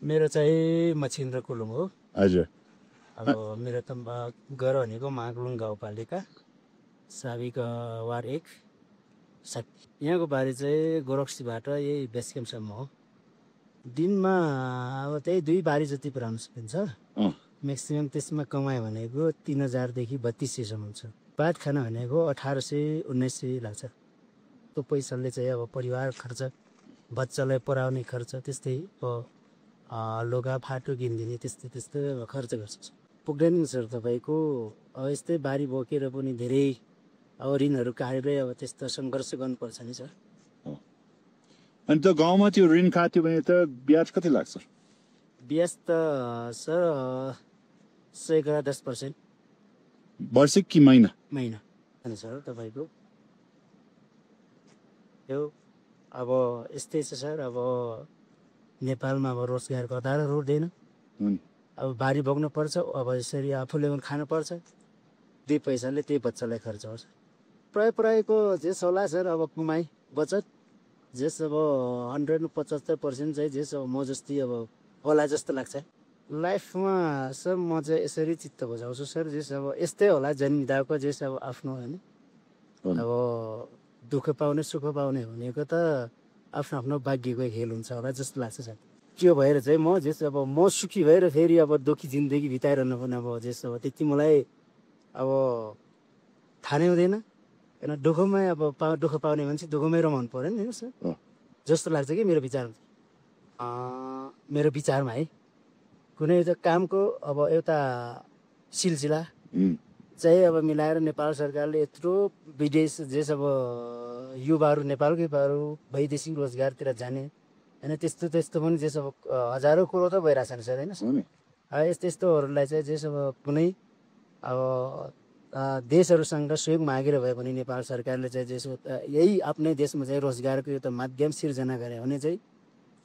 मेरो चाहिँ मछिन्द्र कुलुङ हो। हजुर अब मेरो त घर भनेको मागलुङ गाउँपालिका साविक वार्ड 1 यहाँको बारी चाहिँ गोरखसीबाट यही बेस क्याम्पसम्म हो। दिनमा अब त्यही 2 बारी जति पुऱ्याउन सकिन्छ। म्याक्सिमम् त्यसमा कमायो भनेको 3000 देखि 3200 हुन्छ। भात खाना भनेको 1800-1900 लाग्छ। त्यो पैसाले चाहिँ अब परिवार खर्च, बच्चालाई पढाउने खर्च, त्यस्तै लुगा फाटो किनिदिने त्यस्तै खर्च गर्छ। पुग्दैन सर तपाईँको। अब यस्तै बारी बोकेर पनि धेरै अब ऋणहरू काटेरै अब त्यस्तो सङ्घर्ष गर्नुपर्छ नि सर। अनि त गाउँमा त्यो ऋण काट्यो भने त ब्याज कति लाग्छ? ब्याज त सर 10% वार्षिक कि महिना? महिना अनि सर तपाईँको यो अब यस्तै छ सर। अब नेपालमा अब रोजगारको आधार हुँदैन। अब बारी बोक्नु पर्छ। अब यसरी आफूले पनि खानुपर्छ। 2 पैसाले त्यही बच्चालाई खर्च हुन्छ। प्रायको जेस होला सर अब कमाइ बचत जेस अब 175% चाहिँ जेस अब म जस्तै अब होला जस्तो लाग्छ। लाइफमा सर म चाहिँ यसरी चित्त बुझाउँछु सर। जेस अब यस्तै होला जन्मिँदाको जेस अब आफ्नो होइन अब दुःख पाउने सुख पाउने भनेको त आफ्नो आफ्नो भाग्यको खेल हुन्छ होला जस्तो लाग्छ सर। त्यो भएर चाहिँ म जेस अब म सुखी भएर फेरि अब दुःखी जिन्दगी बिताइरहनु पनि अब जेस अब त्यति मलाई अब थाहा नै हुँदैन। किन दुःखमै अब दुःख पाउने मान्छे दुःखमै रमाउनु पर्यो नि सर जस्तो लाग्छ कि मेरो विचारमा है। कुनै त कामको अब एउटा सिलसिला चाहिँ अब मिलाएर नेपाल सरकारले यत्रो विदेश जेस अब युवाहरू नेपालकै युवाहरू वैदेशिक रोजगारतिर जाने होइन त्यस्तो पनि जेस अब हजारौँ करोड त भइरहेछ नि सर होइन यस्तोहरूलाई चाहिँ जेस अब कुनै अब देशहरूसँग सहयोग मागेर भए पनि नेपाल सरकारले चाहिँ जेस यही आफ्नै देशमा चाहिँ रोजगारको एउटा माध्यम सिर्जना गरे भने चाहिँ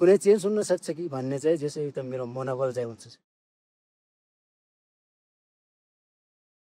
कुनै चेन्ज हुन सक्छ कि भन्ने चाहिँ जेस एउटा मेरो मनोबल चाहिँ हुन्छ।